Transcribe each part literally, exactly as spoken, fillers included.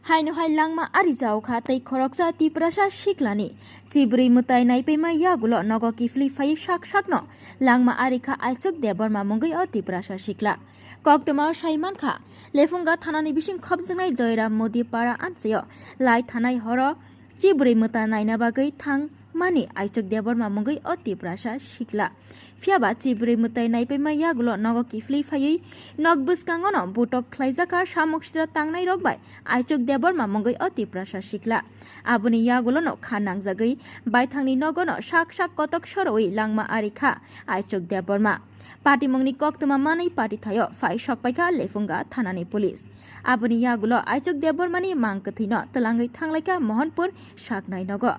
Haino hai langma ari jao kha tei khoroksa Tiprasa siklani chibrwi mwtai naipaima yagulo nogo kiphilwi phaiwi sak sakno langma ari kha Aichuk Debbarma mungwi o Tiprasa sikla. Koktwmao sai mankha, Lefunga thanani bising khopjaknai Joyram Modi para amchaio lai thanai horo chibrwi mwtai naina bagwi thang mani Aichuk Debbarma mungwi o Tiprasa sikla. Phiyaba chibrwi mwtai naipaima yagulo nogo kiphilwi phaiwi nok bwskangono butok khlaijakha samuk sitra tangnai rok bai Aichuk Debbarma mungwi o Tiprasa sikla. Aboni yagulono kha nangjagwi baithangni nogono sak sak kotok sorowi langma ari kha Aichuk Debbarma. Patimungni koktwma manwi pati thaio phai sokpaikha Lefunga thanani police. Aboni yagulo Aichuk Debbarmani mang kwthwino twlangwi thanglaikha Mohanpur saknai nogo.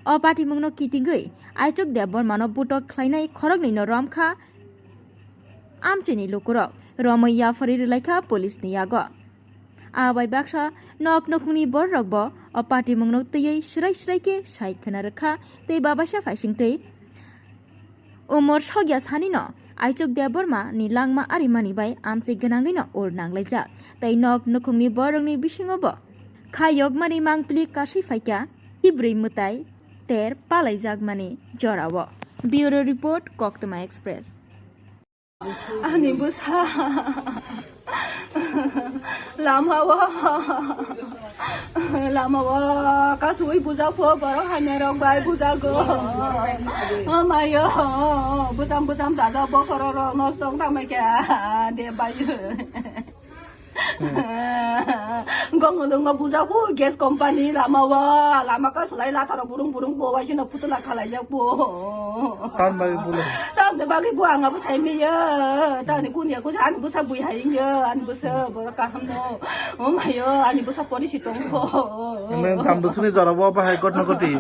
O patimungno kitingwi Aichuk Debbarmano butok khlainai khoroknwino romkha amchini lukurok, romwi yapharwi rwlaikha police ni yago. Abai baksa nok nukhungni bororokbo o patimungno twiwi swrai swrai khe sai khna rwkha tei babaisa phaisingtwi umor sokya sanino Aichuk Debbarma ni langma arimani bai amchwi gwnangwino ur nanglaijak tei nok nukhungni bororokni bisingobo kha yokmani mangpili kasui phaikha chibrwi mwtai ter palaijakmani jorao. Bureau Report, Koktwma Express. Ani bwsa lama o, lama o kasui bujak pho borok hamya rok bai bujago. O mayo, bujam bujam dada bokhoro rok nosto wng tangmai kha de bai. Gongolongo bujak pho gas company lama o, lama kasulai latharo burung burung bo waisino putula khalaijak pho. Tamni bagwi bole? Tamni bagwi bo ang abo sai miya. Tani kunya kusa ani bwsa bui hai ya, ani bwsa borok kaham no. O mayo, ani bwsa pori si tong pho. Nang tam bwsani jora bo bahai kot no koti.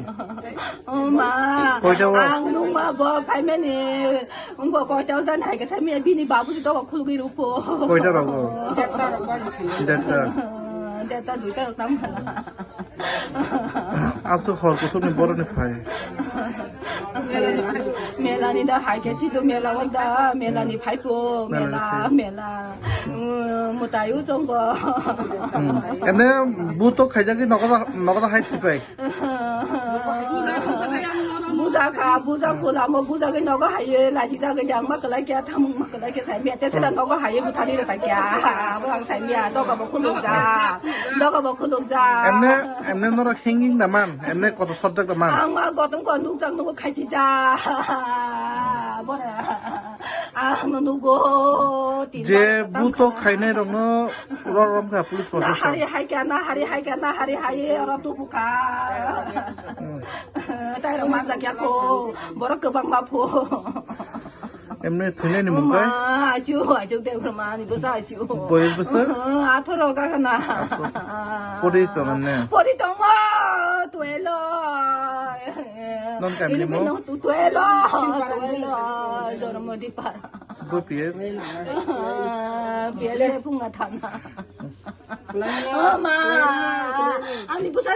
O ma, koita o? Ang nung ma bo phai mani. Ungko koita o jan hai ka sai miya bini babu si dogo khulugwi ru pho. Koita rogo? Detta. Detta, duita rok tam khala. Aswk hor kuthukni borokni phai. Melani da hai khe si do mela o da, melani phai pho, mela, mela. Mwtai o chongo. Emne buto khaijagwi nogo da, nogo da hai thipai. Buja kha, buja pho lamo, buja gwi nogo hai ye, lachi jagwi jang ma kwlai khe, thamung ma kwlai khe sai miya, te sila nogo hai ye, buthani rw pai khe, abo ang sai miya, doga bo khuluk ja, doga bo khuluk ja. Emne, emne norok hanging da man, emne koto sojak da man. Ang ma gotong ko nukjak nugo khaisi ja, bora, ang nugo, tin je buto khainai rokno ro rom kha police na protection. Hari hai kya, na hari hai kya, na hari hai ye, oro tu buka. Tairok manjak ya kho, borok kwbangma pho. Emne thwinani mung kai? Ma, achu, achu Debbarma ni bwsa achu. Boyos bwsa? Athoro ka kana. Pori tong ne? Pori tong ma, twelve. Non kamini mo? Twelve, twelve, Jormodi para. Bo P S? P S le punga thana. O ma, ani bwsa